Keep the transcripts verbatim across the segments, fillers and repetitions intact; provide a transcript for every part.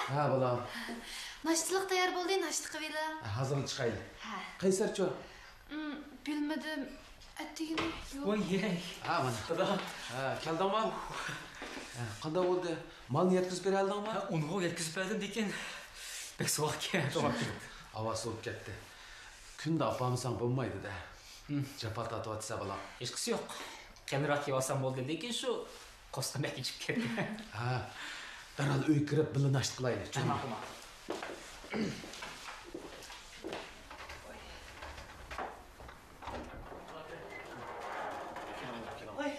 ھە، بالام. ناشتىلىق تەييار بولدى، ناشتا قىلىۋېلىڭ. ھازىرلا چىقايلى. ھە. قەيسەرچۇ؟ ئىم، بىلمىدىم. ئەتىگىنى يوق. ۋاي، يەي. ھە، مانا. دادا. ھە، كەلدىڭمۇ؟ ھە، قانداق بولدى؟ مالنى يەتكۈزۈپ بېرەلدىڭمۇ؟ ھە، ئۇنغۇ يەتكۈزۈپ بەردىم، لېكىن بەك سوغۇق ئىكەن. ھاۋا سوۋۇپ كەتتى. كۈندە ئاپارمىساڭ بولمايدۇ-دە. ھىم. جاپا تارتىۋاتىسەن، بالام. ھېچقىسى يوق. قېلىنراق كىيىۋالسام بولدى، لېكىن شۇ قوسنا بەك ئېچىپ كەتتى. ھە. دەرھال ئۆيگە كىرىپ بىللە ناشتا قىلايلى. ھە، ماقۇل، ماقۇل. ۋاي،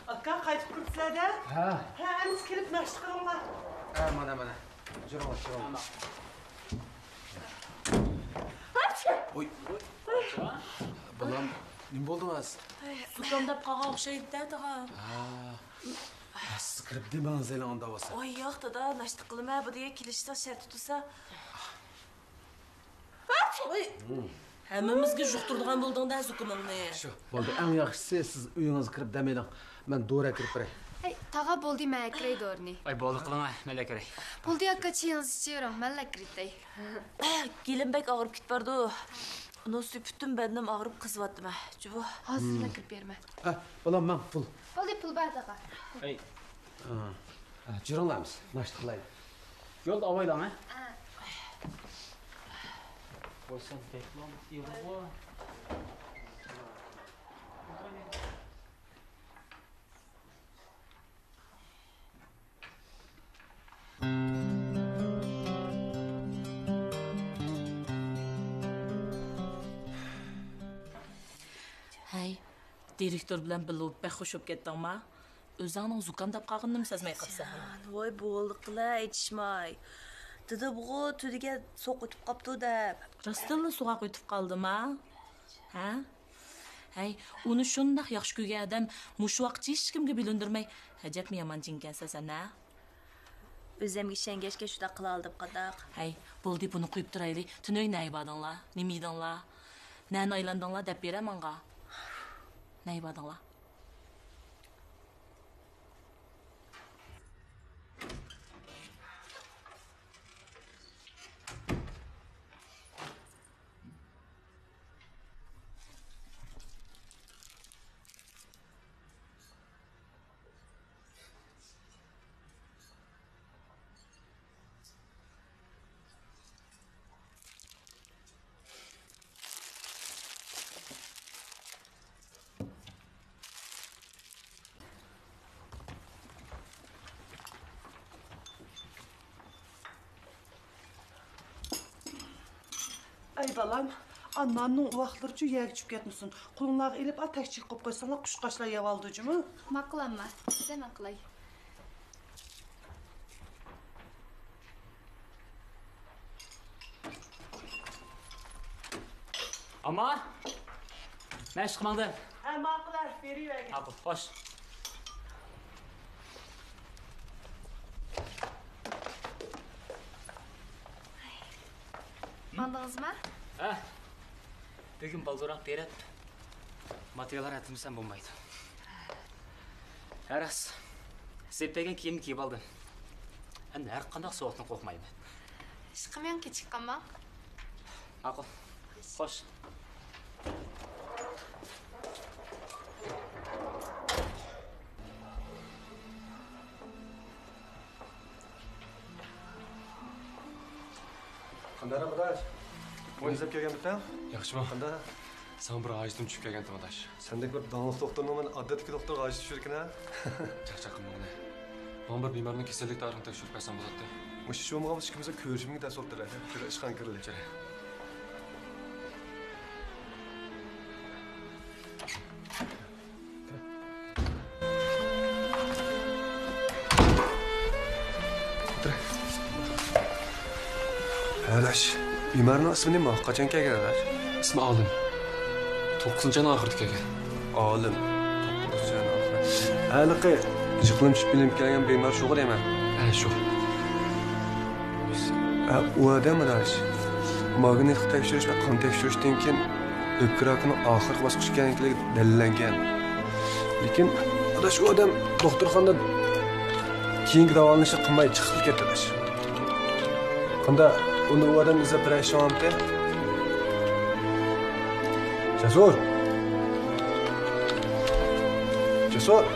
ئاكا، قايتىپ كىرىپسىلەر-دە؟ ھە. ھە، ئەمىسە كېلىپ ناشتا قىلىڭلار. ھە، مانا، مانا. جۈرۈڭلار، جۈرۈڭلار. ۋوي. بالام، نېمە بولدىڭىز؟ زۇكامداپ قالغان ئوخشايدۇ-دە، تاغا. ھە. سىز كىرىپ دېمىڭىز ئېلىڭ ئۇنداق بولسا. ۋاي ياق، دادا، ناشتا قىلىمەن، بۇ دېگەن كېلىشسە شەرت تۇتسا. ھەممىمىزگە يۇقتۇرىدىغان بولدۇڭ-دە زۇكىمىڭنى. شۇ، بولدى، ئەڭ ياخشىسى سىز ئۆيىڭىزگە كىرىپ دەم ئېلىڭ. مەن دورا كىرىپ بېرەي. ھەي، تاغا بولدى، مەن ئەكىرەي دورىنى. ئاي، بولدى قىلىڭ، مەن ئەكىرەي. بولدى ئاكا، چېيىڭىزنى ئىچىۋېرىڭ، مەنلا ئەكىرىتەي. گېلىم بەك ئاغرىپ كېتىپ بارىدۇ. ئۇنىڭ ئۈستىگە پۈتۈن بەدىنىم ئاغرىپ قىزىۋاتىمەن. جۇبۇ. ھازىرلا كىرىپ بېرىمەن. ھە، بالام، ماڭ، پۇل. بولدى، پۇل بار تاغا. ھەي. ھە، جۈرۈڭلار، ناشتا قىلايلى. يولدا ئاۋايلاڭ، ھە؟ ھە. ۋاي، سەن بەكلا ئېغىرغۇ. ھەي، دىرېكتور بىلەن بىللە بولۇپ بەك خۇش بولۇپ كەتتىڭما؟ ئۆزۈڭنىڭ زۇكامداپ قالغىنىنىمۇ سەزمەي قاپسەن. ۋاي، بولدى قىلە، ئېيتىشماي. دېدىمغۇ، تۈنۈگۈن سوغۇق ئۆتۈپ قاپتۇ دەپ. راستتىنلا سوغۇق ئۆتۈپ قالدىما؟ ھە؟ ھەي، ئۇنى شۇنداق ياخشى كۆرگەن ئادەم مۇشۇ ۋاقىتقىچە ھېچكىمگە بىلىندۈرمەي، ئەجەبمۇ يامان جىنكەنسەن سەن، ھە؟ ئۆزۈمگە ئىشەنگەچكە شۇنداق قىلالىدىم، قانداق؟ ھەي، بولدى، بۇنى قويۇپ تۇرايلى. تۈنۈگۈن نەگە باردىڭلار؟ نېمە يېدىڭلار؟ نەنى ئايلاندىڭلار دەپ بېرە ماڭا. نەگە باردىڭلار؟ ئەي بالام، ئانارنىڭ ئۇۋاقلىرىچۇ يەرگە چۈشۈپ كەتمىسۇن. قولۇڭلارغا ئېلىپ ئا، تەكچىگە قويۇپ قويساڭلار، قۇشقاچلار يەۋالىدۇ جۇمۇ. ماقۇل ئامما، سىزدە ماقۇلاي. ئامما، مەن ئىشقا ماڭدىم. ھە، ماقۇل، بېرىۋەرگىن. ماقۇل، خوش. ماڭدىڭىزما؟ ھە، بۈگۈن بالدۇرراق بېرىپ، ماتېرىياللار ئەتلىمىسەم بولمايدۇ. ھە راست، سېلىپ بەرگەن كىيىمنى كىيىپ ئالدىم. ئەمدى ھەر قانداق سوغۇقتىن قورقمايمەن. ئىشقىلىپ كېچىكىپ قالماڭ. ماقۇل. خوش. قانداق ئاداش؟ مۇنى ئىزدەپ كەلگەنمىتىڭ؟ ياخشىمۇ؟ قانداق؟ ساڭا بىر ھاجىتىم چۈشۈپ كەلگەنتىم ئاداش. سەندەك بىر داڭلىق دوختۇرنىڭ مەن ئادەتتىكى دوختۇرغا ھاجىتى چۈشىدىكەن ھە؟ چاقچاق قىلمىغىنە. ماڭا بىر بىمارنىڭ كېسەللىك تارىخىنى تەكشۈرۈپ بەرسەڭ بولاتتى. مۇشۇ ئىش بولمىغان بولسا ئىككىمىزنىڭ كۆرۈشۈمگە تەس بولۇپتۇ. كىر، ئىشخانىغا كىرىلى. كىرە. ئاداش، بىمارنىڭ ئىسمى نېمە؟ قاچان كەلگەن ئاداش؟ ئىسمى ئالىم. توققۇزىنچى ئاينىڭ ئاخىرىدا كەلگەن. ئالىم. توققۇزىنچى ئاينىڭ ئاخىرى. ھېلىقى يىقىلىپ چۈشۈپ ئېلىنىپ كەلگەن بىمار شۇغۇ دەيمەن. ھە، شۇ. ھە، ئۇ ئادەم ئاداش، ماگنىتلىق تەكشۈرۈش ۋە قان تەكشۈرۈشتىن كېيىن ئۆپكە راكىنىڭ ئاخىرقى باسقۇچقا كەلگەنلىكى دەلىللەنگەن. لېكىن ئاداش، ئۇ ئادەم دوختۇرخانىدا كېيىنكى داۋالىنىشنى قىلماي چىقىپ كەتتى ئاداش. قانداق، ئۇنى ئۇ ئادەم ئىزدەپ بېرەي شۇڭامتى؟ جەسۇر! جەسۇر!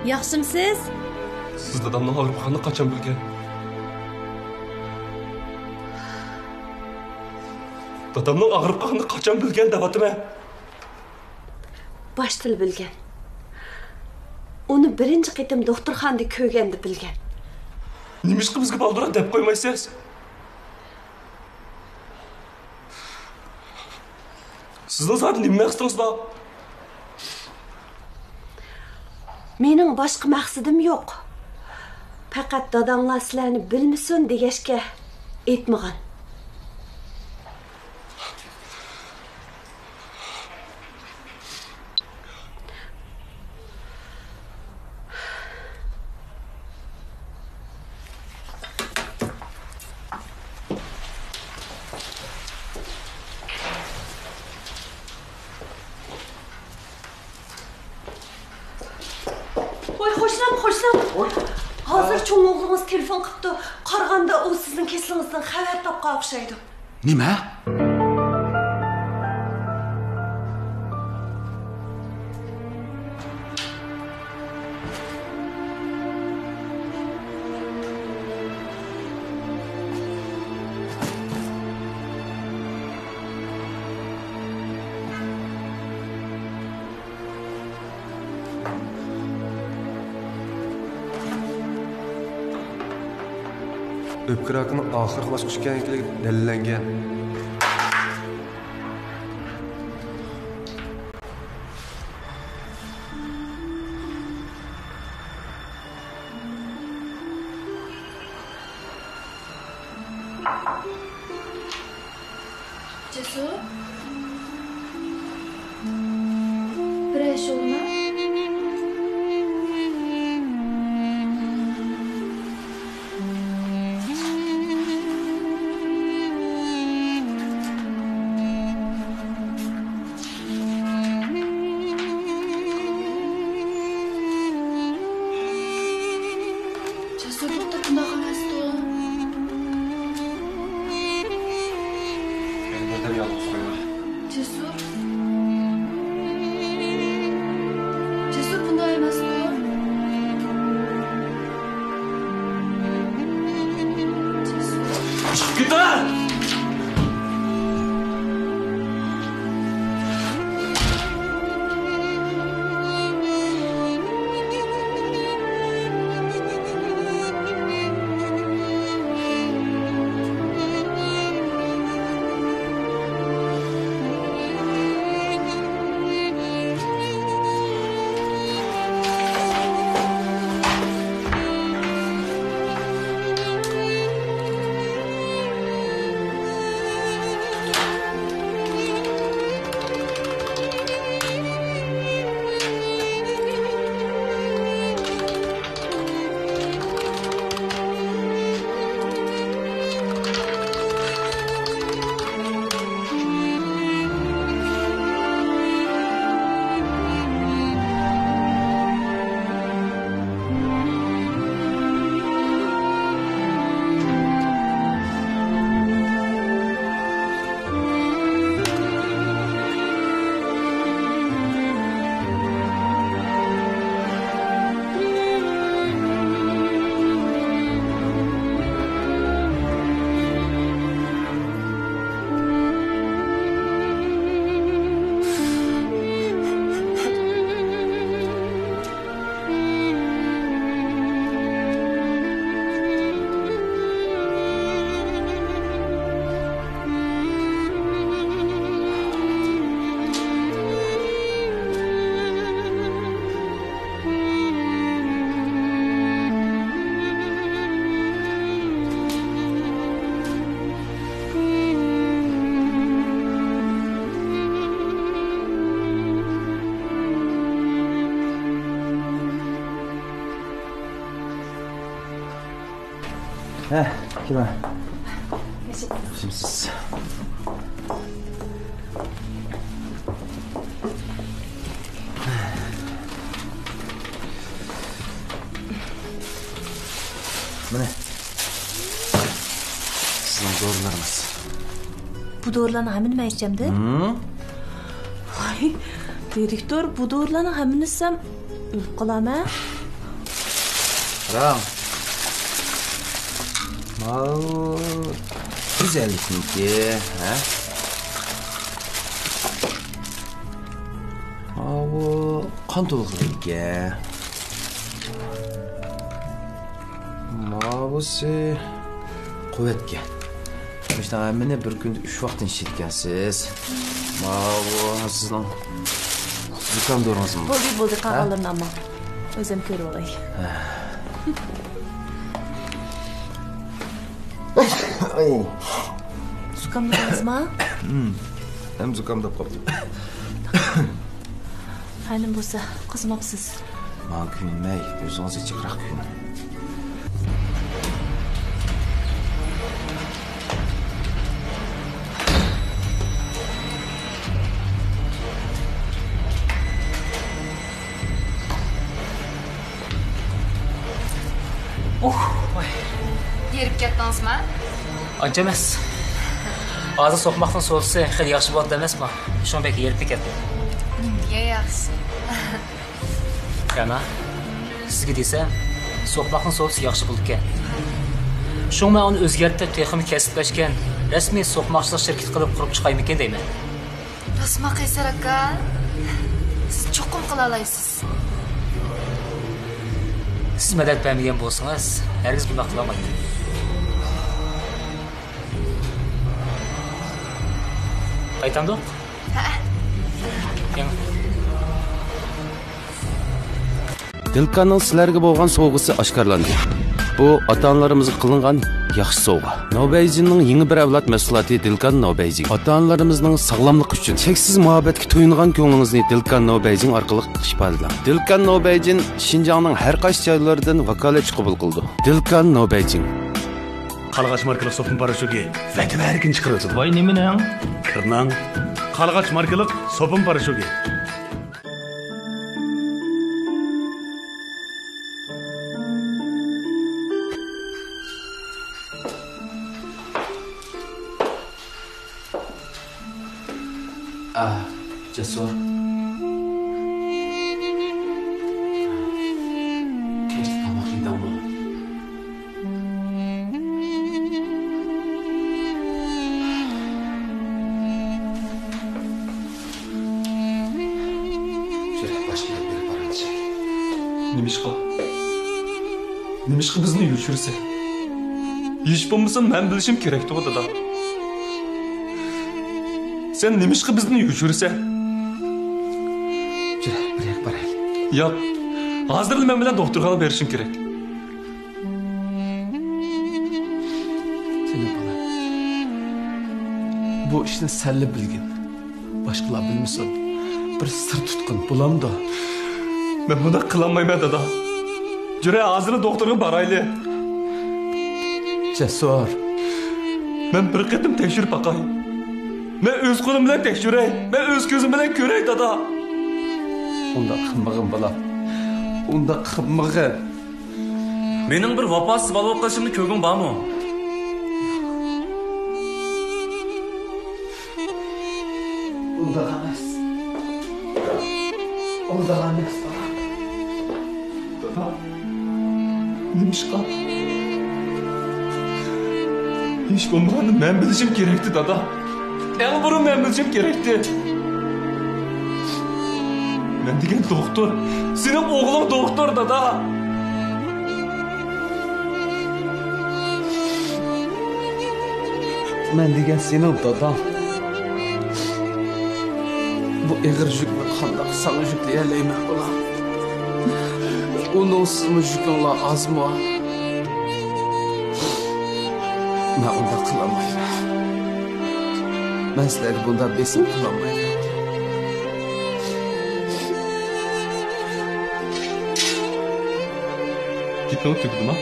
ياخشىمسىز؟ سىز دادامنىڭ ئاغرىپ قالغىنىنى قاچان بىلگەن؟ دادامنىڭ ئاغرىپ قالغىنىنى قاچان بىلگەن دەۋاتىمەن. باشتىلا بىلگەن. ئۇنى بىرىنچى قېتىم دوختۇرخانىدا كۆرگەندە بىلگەن. نېمىشقا بىزگە بالدۇرراق دەپ قويمايسىز؟ سىزنىڭ زادى نېمە مەقسىتىڭىز بار؟ مېنىڭ باشقا مەقسىتىم يوق. پەقەت داداڭلار سىلەرنى بىلمىسۇن دېگەچكە ئېيتمىغان. ۋاي، خوشنام، خوشنام. ۋاي. ھازىر چوڭ ئوغلىڭىز تېلېفون قىپتۇ. قارىغاندا ئۇ سىزنىڭ كېسىلىڭىزدىن خەۋەر تاپقان ئوخشايدۇ. نېمە؟ ئۆپكە راكىنىڭ ئاخىرقى باسقۇچ ئىكەنلىكى دەلىللەنگەن. جەسۇر، بىرەر ئىش بولدىمۇ؟ جەسۇر، بۇنداق ئەمەستۇ. مېنى بىردەم يالغۇز قويما. جەسۇر. جەسۇر، بۇنداق ئەمەستۇ. جەسۇر. چىقىپ كېتىڭ! ھە، كىرمە. كىمسىز؟ مانا. سىزنىڭ دورىلىرىڭىز. بۇ دورىلارنىڭ ھەممىنى مەن ئىچەمدۇ؟ ھىم؟ ۋاي، دىرېكتور، بۇ دورىلارنىڭ ھەممىنى ئىچسەم، ئۆلۈپ قالامەن. قاراڭ. ماۋۇ گۈزەللىكنىڭكى، ھە؟ ماۋۇ قان تولۇقلىرىكەن. ماۋۇسى قۇۋۋەتكە. مۇشۇنىڭ ھەممىنى بىر كۈندە ئۈچ ۋاقىت ئىچىدىكەنسىز. ماۋۇ سىزنىڭ زۇكام دورىڭىزمۇ؟ بولدى، بولدى، ھە؟ قالغانلىرىنى ئالماڭ. ئۆزۈم كۆرۈۋالاي. ھە. ئاي. زۇكاملىدىڭىزمۇ؟ ھىم. ھەم زۇكامداپ قاپتۇ. ھە، نېمە بولسا، قىزماپسىز. ماڭا كۆيۈنمەي، ئۆزىڭىزگە جىقراق كۆيۈنۈڭ. ئۇھ، ۋاي. ھېرىپ كەتتىڭىزمۇ؟ ئانچە ئەمەس. ھازىر سوقماقنىڭ سودىسى خېلى ياخشى بولۇۋاتىدۇ ئەمەسمۇ؟ شۇڭا بەك ھېرىپمۇ كەتتىم. نېمىگە ياخشى؟ يانا، سىزگە دېسەم، سوقماقنىڭ سودىسى ياخشى بولىدىكەن. شۇڭا مەن ئۇنى ئۆزگەرتىپ، تېخىمۇ كەسىپلەشكەن رەسمىي سوقماقچىلىق شىركىتى قىلىپ قۇرۇپ چىقايمىكىن دەيمەن. راستمۇ قەيسەر ئاكا؟ سىز چوقۇم قىلالايسىز. سىز مەدەت بەرمىگەن بولسىڭىز، ھەرگىز بۇنداق قىلالمايتتىم. قايتامدۇق؟ ھەئە. يېڭى. دىلكاننىڭ سىلەرگە بولغان سوۋغىسى ئاشكارىلاندى. بۇ ئاتا-ئانىلىرىمىزغا قىلىنغان ياخشى سوۋغا. نوبەيجىننىڭ يېڭى بىر ئەۋلاد مەھسۇلاتى دىلكان نوبەيجىن. ئاتا-ئانىلىرىمىزنىڭ ساغلاملىقى ئۈچۈن چەكسىز مۇھەببەتكە تويۇنغان كۆڭلىڭىزنى دىلكان نوبەيجىن ئارقىلىق ئىپادىلەڭ. دىلكان نوبەيجىن شىنجاڭنىڭ ھەر قايسى جايلىرىدىن ۋاكالەتچى قوبۇل قىلىدۇ. دىلكان نوبەيجىن. قارلىغاچ ماركىلىق سوپۇن پاراشوكى ۋەتىۋەرگىن چىقىرىۋېتىدۇ. ۋاي، نېمىنىڭ؟ كىرنىڭ. قارلىغاچ ماركىلىق سوپۇن پاراشوكى. ئا، جەسۇر. كەچلىك تاماق يېدىڭمۇ؟ جۈرە، باشقا گەپ بېرىپ بارىمىز. نېمىشقا؟ نېمىشقا بىزنى يوشۇرىسەن؟ ھېچ بولمىسا مەن بىلىشىم كېرەكتىغۇ، دادا. سەن نېمىشقا بىزنى يوشۇرىسەن؟ جۈرە، بىر يەرگە بارايلى. ياق، ھازىرلا مەن بىلەن دوختۇرخانىغا بېرىشىڭ كېرەك. جېنىم بالام، بۇ ئىشنى سەنلا بىلگىن. باشقىلار بىلمىسۇن. بىر سىر تۇتقىن، بولامدۇ؟ مەن بۇنداق قىلالمايمەن، دادا. جۈرە، ھازىرلا دوختۇرغا بارايلى. جەسۇر. مەن بىر قېتىم تەكشۈرۈپ باقاي. مەن ئۆز قولۇم بىلەن تەكشۈرەي. مەن ئۆز كۆزۈم بىلەن كۆرەي، دادا. ئۇنداق قىلمىغىن، بالام. ئۇنداق قىلمىغىن. مېنىڭ بىر ۋاپاسىز بالا بولۇپ قېلىشىمنى كۆرگۈڭ بارمۇ؟ ئۇنداق ئەمەس. ئۇنداق ئەمەس، دادا. دادا، نېمىشقا؟ ھېچ بولمىغاندا مەن بىلىشىم كېرەكتى، دادا. ئەڭ بۇرۇن مەن بىلىشىم كېرەكتى. مەن دېگەن دوختۇر، سېنىڭ ئوغلۇڭ دوختۇر، دادا. مەن دېگەن سېنىڭ داداڭ. بۇ ئېغىر يۈكنى قانداق ساڭا يۈكلىيەلەيمەن، بالام؟ ئۇنىڭسىزمۇ يۈكۈڭلار ئازمۇ؟ مەن ئۇنداق قىلالمايمەن. مەن سىلەرگە بۇنداق بېسىم قىلالمايمەن. گېپىڭ تۈگىدىما؟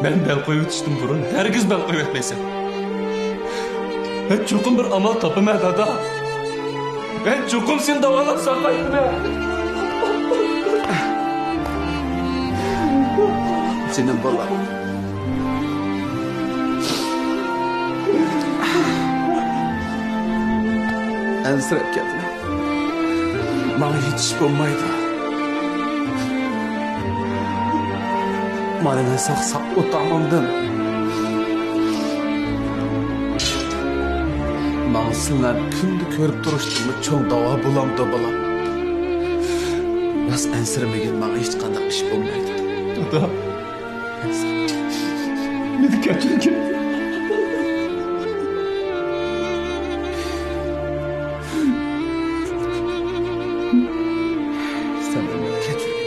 مەن بەل قويۇۋېتىشتىن بۇرۇن ھەرگىز بەل قويۇۋەتمەيسەن. مەن چوقۇم بىر ئامال تاپىمەن، دادا. مەن چوقۇم سېنى داۋالاپ ساقايتىمەن. جېنىم بالام. ئەنسىرەپ كەتمە. ماڭا ھېچ ئىش بولمايدۇ. مانا مەن ساق ساق ئولتۇرمامدىم. ماڭا سىلەر كۈندە كۆرۈپ تۇرۇشتىنمۇ چوڭ داۋا بولامدۇ، بالام؟ راست ئەنسىرىمىگىن، ماڭا ھېچقانداق ئىش بولمايدۇ. دادا. مېنى كەچۈرگىن. سەن مېنى كەچۈرگىن.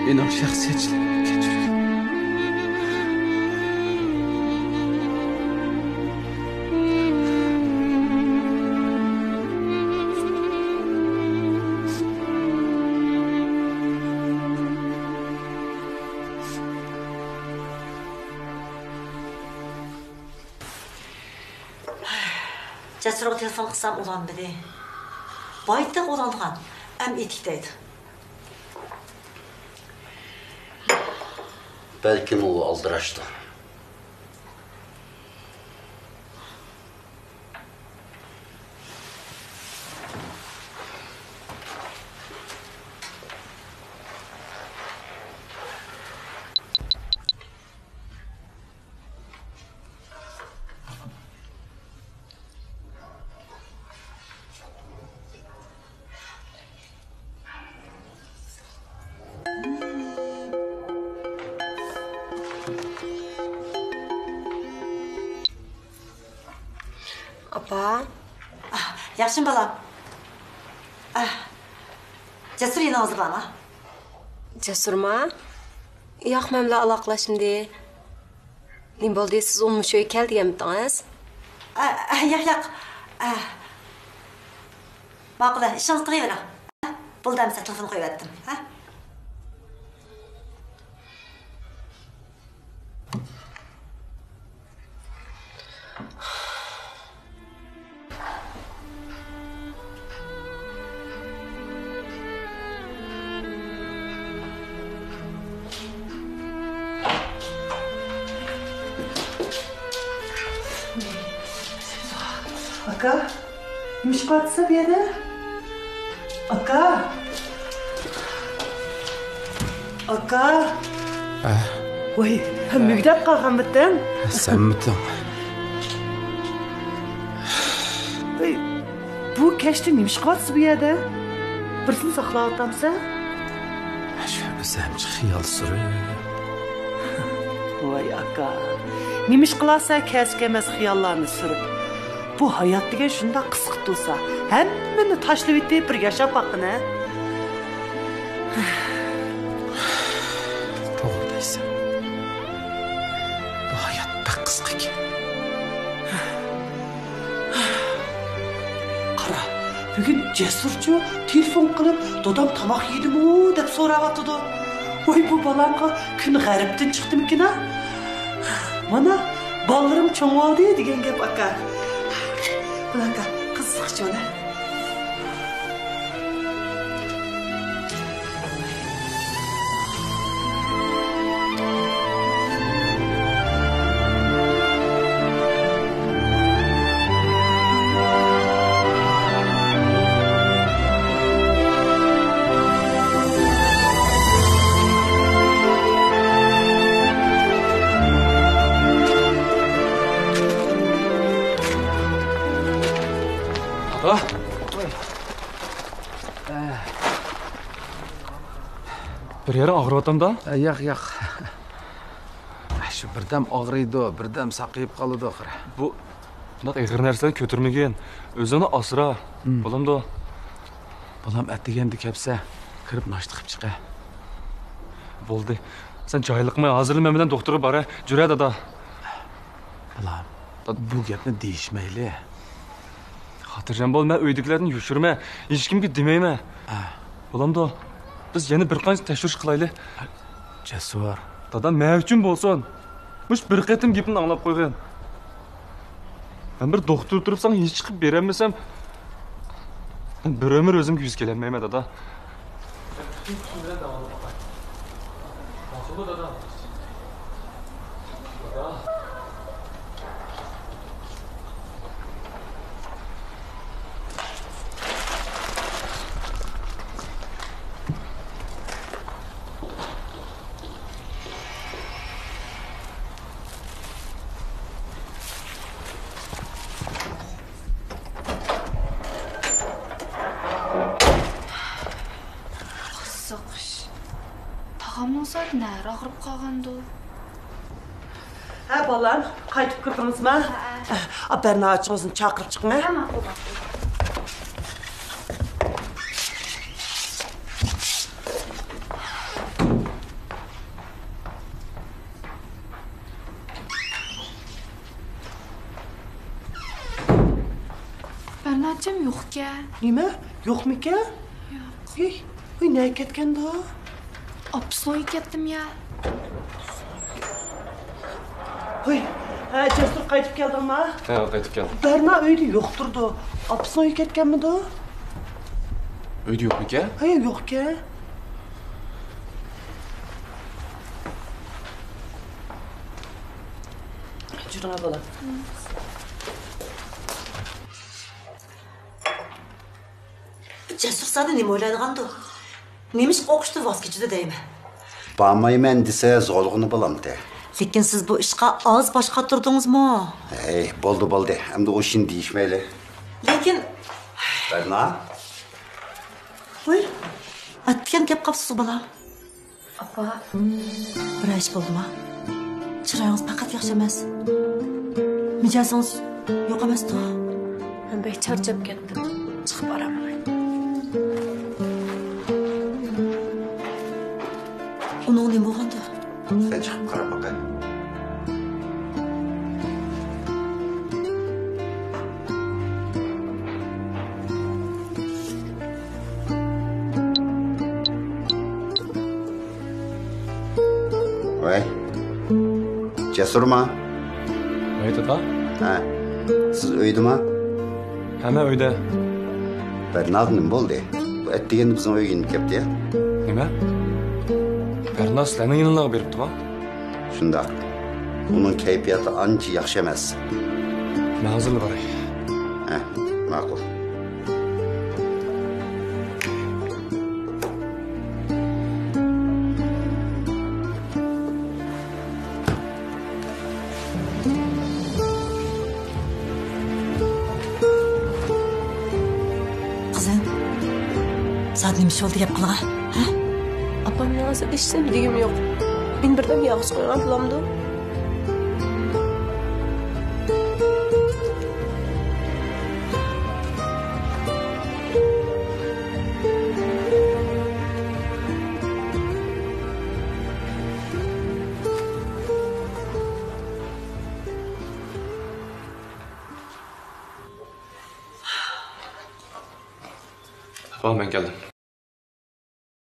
مېنىڭ شەخسىيەتچىلىكىمنى كەچۈرگىن. جەسۇرغا تېلېفون قىلسام ئۇلانمىدى. بايتاق ئۇلانغان، ئەم ئېتىك دەيدۇ. بەلكىم ئۇ ئالدىراشتۇ. ئاپا. ئاھ، ياخشىمۇ بالام؟ ئاھ، جەسۇر يېنىڭىزدا بارما؟ جەسۇرما؟ ياق، مەن بىلەن ئالاقىلەشمىدى. نېمە بولدى، سىز ئۇنىڭ مۇشۇ يەرگە كەل دېگەنمىدىڭىز؟ ئاھ، ئاھ، ياق، ياق. ئاھ. ماقۇل، ئىشىڭىزنى قىلىۋېرىڭ. بولدى، ئەمىسە تېلېفون قويۇۋەتتىم. ھە؟ ئاكا، نېمە ئىش قىلىۋاتىسەن بۇ يەردە؟ ئاكا! ئاكا! ھە؟ ۋاي، مۈگدەپ قالغانمىتىڭ؟ سەنمىتىڭ؟ ۋاي، بۇ كەچتە نېمە ئىش قىلىۋاتىسەن بۇ يەردە؟ بىرسىنى ساقلاۋاتامسەن؟ شۇ ئۆزۈمچە خىيال سۈرۈپ. ۋاي ئاكا، نېمە ئىش قىلارسەن كەسكە ئەمەس خىياللارنى سۈرۈپ؟ بۇ ھايات دېگەن شۇنداق قىسقا تۇرسا، ھەممىنى تاشلىۋېتىپ بىر ياشاپ باققىنە. توغرا دەيسەن. بۇ ھايات بەك قىسقىكەن. قارا، بۈگۈن جەسۇرچۇ تېلېفون قىلىپ، دادام تاماق يېدىمۇ دەپ سوراۋاتىدۇ. ۋاي، بۇ بالامغا كۈن غەربتىن چىقتىمىكىن ھە؟ مانا، بالىلىرىم چوڭ بولدى دېگەن گەپ، ئاكا. بۇ ئاكا، قىزىقچۇ. ئاپا. بىر يېرىڭ ئاغرىۋاتامدا؟ ياق، ياق. شۇ بىردەم ئاغرىيدۇ، بىردەم ساقىيىپ قالىدۇ ئاخىر. بۇ، بۇنداق ئېغىر نەرسىلەرنى كۆتۈرمىگىن. ئۆزۈڭنى ئاسرا. بولامدۇ؟ بالام ئەتىگەندە كەپسە، كىرىپ ناشتا قىلىپ چىقە. بولدى. سەن جاھىللىق قىلماي، ھازىرلا مەن بىلەن دوختۇرغا بارە. جۈرە، دادا. بالام، بۇ گەپنى دېيىشمەيلى. خاتىرجەم بول، مەن ئۆيدىكىلەردىن يوشۇرىمەن، ھېچكىمگە دېمەيمەن. ھە. بولامدۇ؟ بىز يەنە بىر قانچە تەكشۈرۈش قىلايلى. جەسۇر. دادا، مەن ئۈچۈن بولسۇن. مۇشۇ بىر قېتىم گېپىمنى ئاڭلاپ قويغىن. مەن بىر دوختۇر تۇرۇپ ساڭا ھېچ چىقىپ بېرەلمىسەم، بىر ئۆمۈر ئۆزۈمگە يۈز كېلەلمەيمەن، دادا. ماقۇلمۇ، دادا؟ دادا. قىزىق ئىش. تاغامنىڭ زادى نەرە ئاغرىپ قالغاندۇ؟ ھە، بالام، قايتىپ كىردىڭىزما؟ ھە، ھە. ئا، بەرنا ئاچىڭىزنى چاقىرىپ چىقىڭ، ھە؟ ھە، ماقۇل، ماقۇل. بەرناچەم يوقكەن. نېمە؟ يوقمىكەن؟ يوق. ھېي، ھېي، نەگە كەتكەندۇ؟ ئاپىسىنىڭ ئۆيىگە كەتتىم يا. ھوي، ھە، جەسۇر، قايتىپ كەلدىڭما؟ ھە، قايتىپ كەلدىم. بەرنا ئۆيدە يوق تۇرىدۇ. ئاپىسىنىڭ ئۆيىگە كەتكەنمىدۇ؟ ئۆيدە يوقمىكەن؟ ھە، يوقكەن. جۈرۈڭە، بالام. جەسۇر زادى نېمە ئويلايدىغاندۇ؟ نېمىشقا ئوقۇشتىن ۋاز كېچىدۇ دەيمەن. بارمايمەن دېسە زورلىغىنى بولامتى؟ لېكىن سىز بۇ ئىشقا ئاز باش قاتۇردىڭىزمۇ؟ ھەي، بولدى، بولدى. ئەمدى ئۇ ئىشنى دېيىشمەيلى. لېكىن. بەرنا. ۋوي، ئاتتىكەن كەپ قاپسىزغۇ، بالام. ئاپا. بىرەر ئىش بولدىما؟ چىرايىڭىز پەقەت ياخشى ئەمەس. مىجەزىڭىز يوق ئەمەستۇ؟ مەن بەك چارچاپ كەتتىم. چىقىپ بارامەن. ئۇنىڭغا نېمە بولغاندۇ؟ سەن چىقىپ قاراپ باققىن. ۋەي. جەسۇرما؟ ۋەي، دادا. ھە. سىز ئۆيدىما؟ ھە، مەن ئۆيدە. بەرناغا نېمە بولدى؟ بۇ ئەتىگەندە بىزنىڭ ئۆيگە يېنىپ كەپتۇ يا. نېمە؟ بەرنا سىلەرنىڭ يېنىڭلارغا بېرىپتىما؟ شۇنداق. ئۇنىڭ كەيپىياتى ئانچە ياخشى ئەمەس. مەن ھازىرلا باراي. ھە، ماقۇل. قىزىم، زادى نېمە ئىش بولدى، گەپ قىلغا، ھە؟ ئاپام ياڭزا ئىشسەم دېگۈم يوق. مېنى بىردەم يالغۇز قويغان بولامدۇ؟ ۋاھ، مەن كەلدىم.